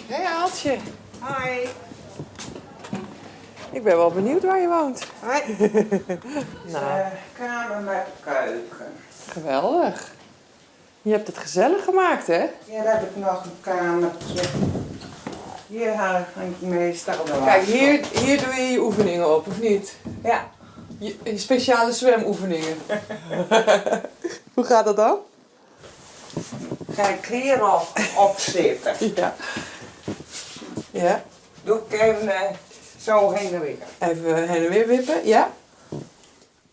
Hey Aaltsje. Hoi. Ik ben wel benieuwd waar je woont. Hoi. Nou. De kamer met keuken. Geweldig. Je hebt het gezellig gemaakt, hè? Hier heb ik nog een kamertje. Hier hangt meestal de was Kijk, hier, op. hier doe je je oefeningen op, of niet? Ja. Je speciale zwemoefeningen. Hoe gaat dat dan? Ga ik hier op zitten. Ja. Ja. Doe ik even zo heen en weer. Even heen en weer wippen, ja.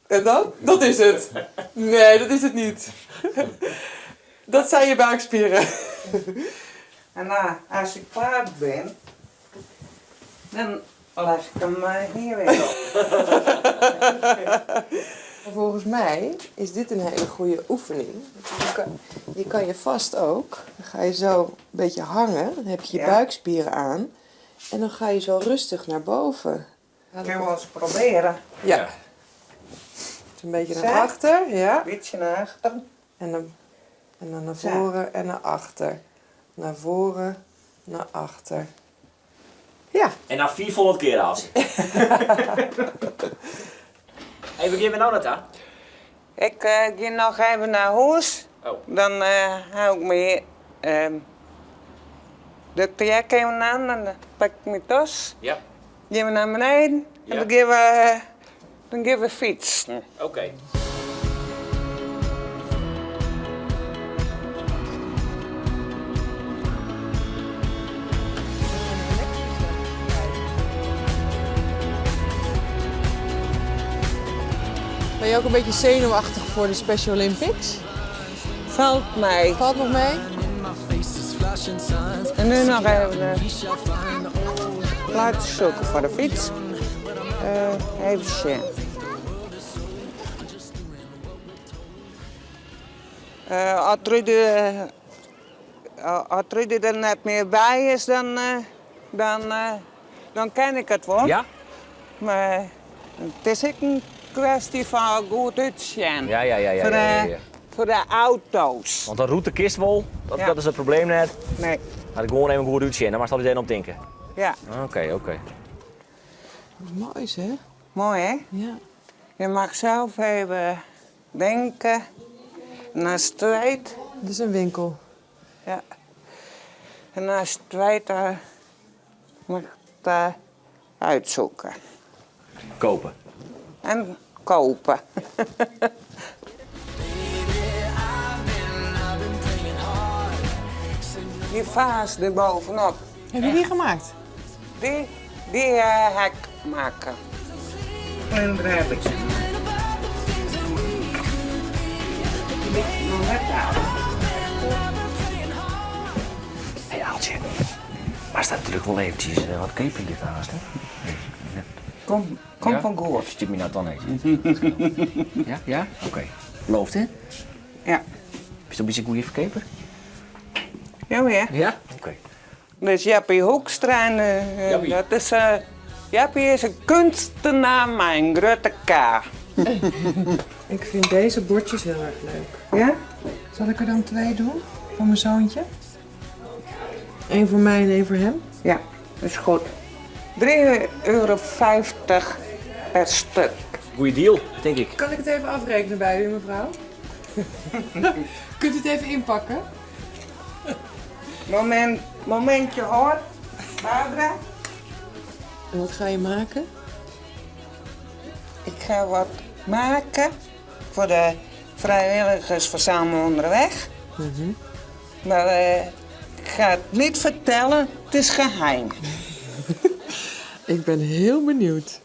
En dan? Dat is het. Nee, dat is het niet. Dat zijn je buikspieren. En dan, als ik klaar ben, dan leg ik hem hier weer op. Volgens mij is dit een hele goede oefening. Je kan je vast ook. Dan ga je zo een beetje hangen. Dan heb je je buikspieren aan. En dan ga je zo rustig naar boven. Kunnen we eens proberen? Ja. Het is een beetje naar Zo. achter, ja. Een beetje naar achter. En dan naar Zo. voren en naar achter. Naar voren, naar achter. Ja. En dan 400 keer af. Hey, waar gaan we nou naartoe? Ik ga nog even naar huis. Oh. Dan hou ik me de trek even aan en dan pak ik mijn tas. Gaan we naar beneden en dan gaan we fietsen. Oké. Ben je ook een beetje zenuwachtig voor de Special Olympics? Valt mij. Valt nog mee? En nu nog even plaats zoeken voor de fiets. Even zien. Als Trudy er net meer bij is, dan ken ik het wel. Ja? Maar het is ook een kwestie van goed uitzien. Voor de auto's. Want een routekist wel, dat is het probleem net. Nee. Had ik gewoon even goed uitzien, daar mag je altijd om denken. Ja. Oké, oké. Mooi hè? Mooi hè? Ja. Je mag zelf even denken. En als het weet... Dit is een winkel. Ja. En als het weet, dan mag ik het uitzoeken. Kopen. En kopen. Die vaas erbovenop. Heb je die gemaakt? Die heb ik maken. Een rabbitje. Nog net aan. Hey Aaltje, maar staat natuurlijk wel eventjes wat keper hier naast, hè? Kom, kom Ja? van goed. Stuur me nou dan even. Ja? Ja? Oké. Belooft, hè? Ja. Is dat een beetje een goede verkeper? Ja, ja. Ja? Oké. Dus Jappie Hoekstra, en Jappie. dat is, Jappie is een kunstenaar met een grote K. Ik vind deze bordjes heel erg leuk. Ja? Zal ik er dan 2 doen? Voor mijn zoontje? Eén voor mij en één voor hem? Ja, dat is goed. Drie euro vijftig per stuk. Goeie deal, denk ik. Kan ik het even afrekenen bij u, mevrouw? Kunt u het even inpakken? Momentje hoor, Barbara. En wat ga je maken? Ik ga wat maken voor de vrijwilligers verzamelen onderweg. Maar ik ga het niet vertellen, het is geheim. Ik ben heel benieuwd.